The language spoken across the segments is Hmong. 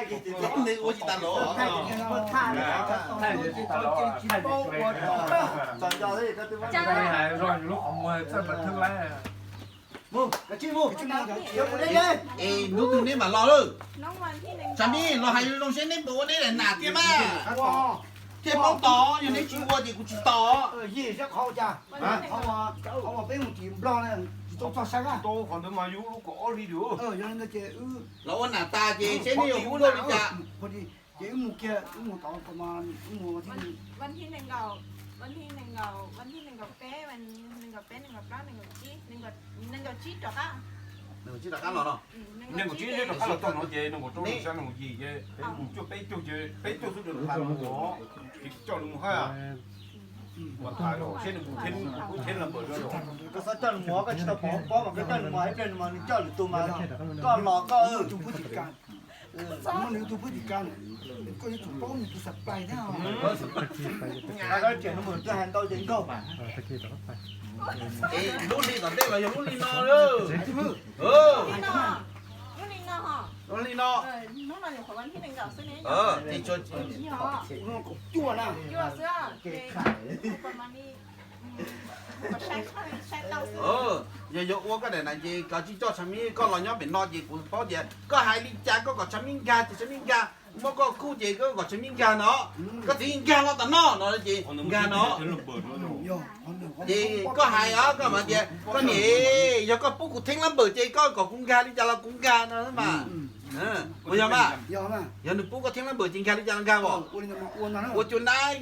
Nws ua tsis tas los. Es hnub twg neb mam los lawm. Tsam nej los hais zoo seb neb puas ua neb daim nam thiab mas. Thiaj paub tau, yog neb tsis ua ces kuv tsis tos. Los ua nam tas ces seb neb yuav ua li cas. Ces wb mus kiag, wb mus tod, wb mus nees nkaum tsib rov qab los no. Nees nkaum tsib rov qab los txog no ces nees nkaum rau nees nkaum yim ces mus cuaj peb caug ces peb caug xwb rau lawv pais mus, ces coj lawv mus hab. Ua tham seb nws mus thiab, kuv thiab Lam Npawm. Koj txhob coj nws mus, koj tsis tau pom pob mas koj coj nws mus ib pliag mas nws coj lwm tus mas koj los koj tus pwj tim kas. Nws tus pwj tim kas, koj yuav tsum paub nws tus xav plais thiab. Koj riam nws mus twg hais ntau ces nkauj. Lub hli tom ntej los yog lub hli no. Lub hli no. Yog yuav ua koj daim nam ces koj tsis coj Tshav Mib, koj los nyob pem no ces kuv paub tias koj hais li cas koj kom Tshav Mib nkag ces Tshav Mib nkag, muab koj kuj ces koj kom Tshav Mib nkag no, koj txiv nkag los tom no no ces nkag no. Ces koj hais os, koj mam tias koj niam, yog koj pub kuv theeb lab npawm ces koj kom kuv nkag li cas los kuv nkag no mas. Puas yog mas? Yog nws pub koj theeb lab npawm ces nkag li cas los nkag os. Ua cuag nab,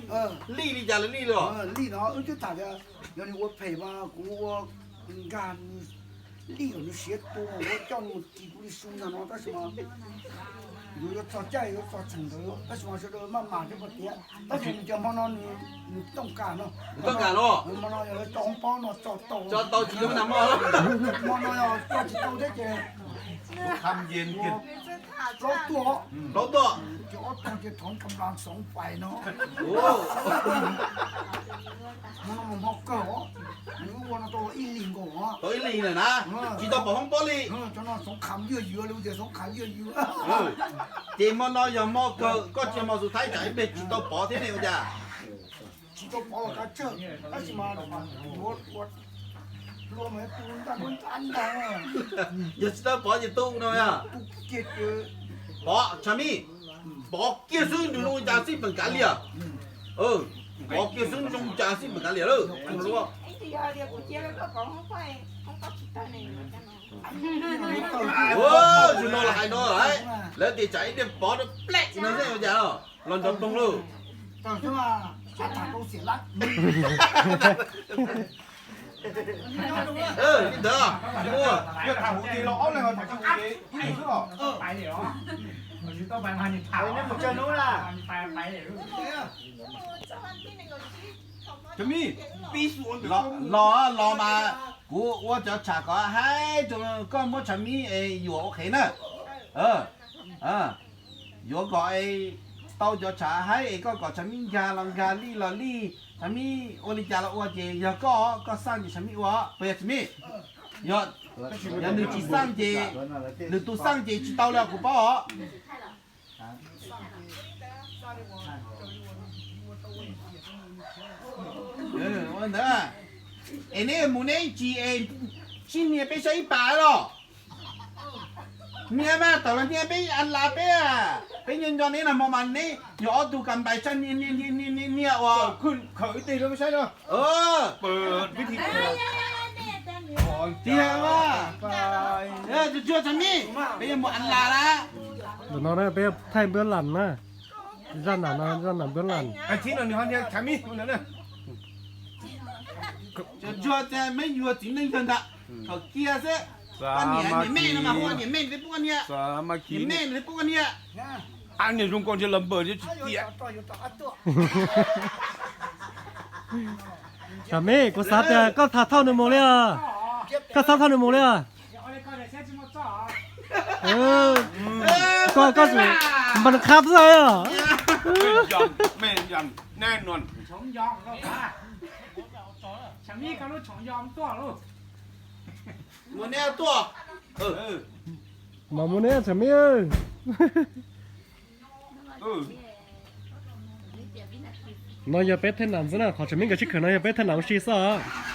lij li cas los lij los. Yog nws ua phem mas kuv ua nkag, lij kom nws siav tua, ua coj nws mus kis kuv li su ntag no tab sis mas yuav yuav txog caij yuav txog txheem ntawd tab sis mas sawv daws maj mam thiab koj tias tab sis nws cov hmo no nws tooj kam no. Nws tooj kam no. Hmo no yog lawv tso hoob pob no tso tau, tso tau tsis zoo nag hmo. Hmo no yog tso tsis tau thiab ces plaub tuaj, plaub tuaj ces ob tog ces thov kam las xoov pais no. Hmo no mas hmo kawg os, nws ua no tau ib hlis nkaus os. Tau ib hlis lawm na, tsis tau pom hoob pob li. Cov no xoov kham yuag yuav li tias xoov kham yuag yuav. Ces hmo no yog hmo kawg, koj tsis hmo xus thaib tsam ib pliag tsis tau pov thiab ne ua cas? Tsis tau pov los kav tsawg, tab sis mas yuav ua, ua mas tu ntaj ntaj ntag. Yog tsis tau pov ces tu no yog tu kiag. Pov Tshav Mib, pov kiag xwb nws zoo li cas xij peem kav liam. Pov kiag xwb zoo li cas xij peem kav liam lawm. Tsis no los hais no lawm, lawv tias tsam ib pliag pov rau plem no xwb ua cas los nrov nploog lauj. Li ntawd, Los, los mas kuv ua cov tsam kom haib rau koj muab Tshav Mib es yuam ua qhev na. Yuav kom tau cov tsam haib es koj kom Tshav Mib nkag los nkag, lij los lij, Tshav Mib ua li cas los ua ces yog koj, koj xaj ces Tshav Mib ua, puas yog Tshav Mib? Yog, yog nws tsis xaj ces, nws tus xaj ces tsis tau li kuv paub os. Ua ntawd, es neb mus neb tsis es sib hnia peb saib ib pas los? Hnia mas thaum los hnia peb a las peb, peb nco nco neb nag hmo mas neb yog ob tug kam npais sab hnia hnia uas khaws ib teg rau peb saib no. Tiag mas. Tsuag tsuag Tshav Mib, peb yuav mus a las na. Ntawm no peb thaij npab las na. Zaj nam no zaj nam npab las. Tsuag tsuag meb yuav txiv neej yawg ntag, kom kiag xwb. Koj niam, niam mej no mas hu ua niam mej nws twb pub koj hnia. Niam mej nws twb pub koj hnia. Niam zoo ko ntshe los npawg tsis tiam. Tsam Mib, kuv xav tias koj xav thauj nws mus li os. Koj xav thauj nws mus li os. Koj, koj npaj nws qhab xwb os. Mus neb tuaj. Mas mus neb Tsam Mib. No yog peb thej nam ntxwb na, qhov tseem me nkawd sib khawm no yog peb thej nam ua si xwb os.